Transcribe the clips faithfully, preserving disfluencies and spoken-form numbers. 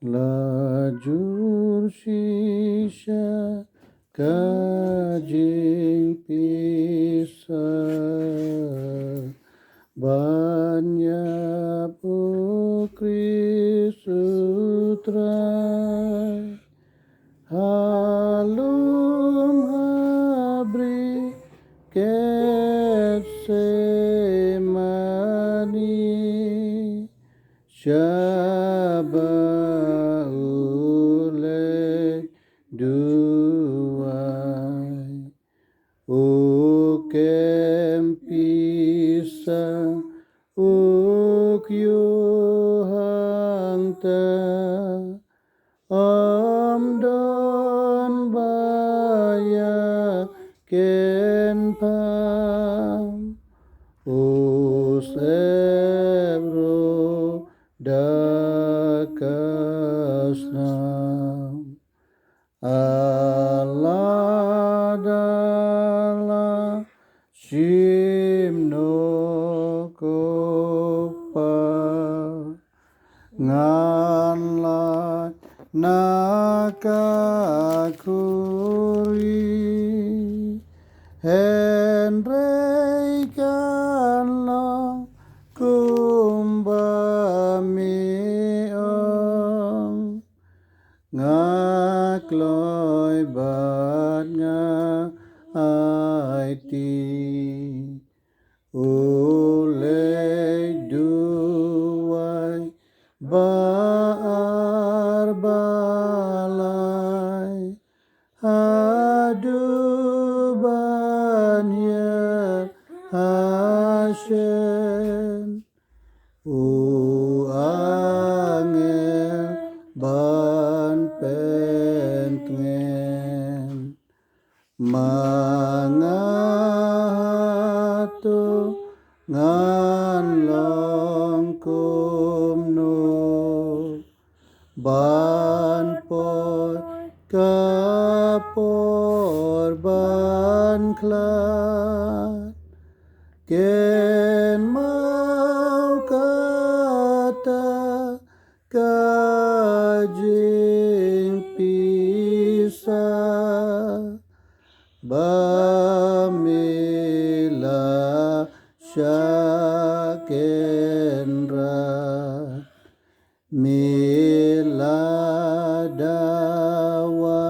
La jur shisha ka jingpisa ban ïap, O Khrist U Trai. Ha lum ha bri Gethsemane, shaba u leit duwai. U kem pisa, u kiew hangta, ym don ba ïa kynpham. U sep ruh da ka snam. Ala da la shim noh, ko Pa, ngan lait na ka khuri, hynrei kan long kumba me ong. Nga kloi bad nga aiti. U leit duwai ba ar ba lai, haduh ban hiar ha shen. U angel ban pyntngen. Ma nga, hato ngan long kumno ban poi ka por ban khlad? Kynmaw kata ka jingpisa ba me la shah kynrad. Me la dawa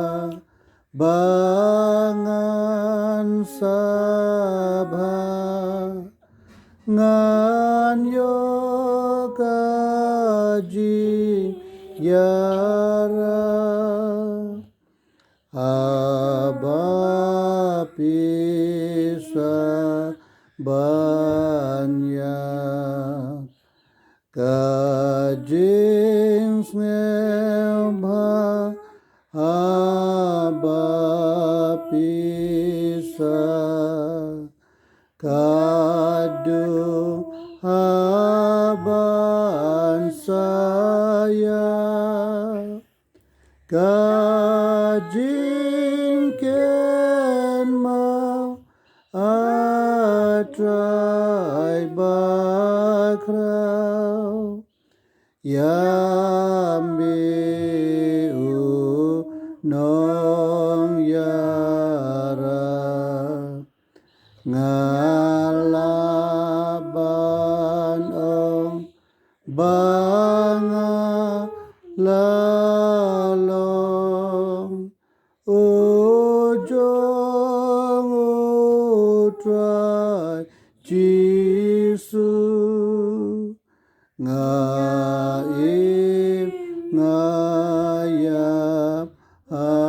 ba ngan sah bha, ngan ïoh ka jingïarap. Haba pisa ban ïap, ka jingsngewbha haba pisa, ka duh haban sa ïap. Ka jingkynmaw, A Trai bakhraw, ïa me u nongïarap. Nga lah ban ong ba nga la long u jong U Trai Jisu. Nga im, nga ïap ha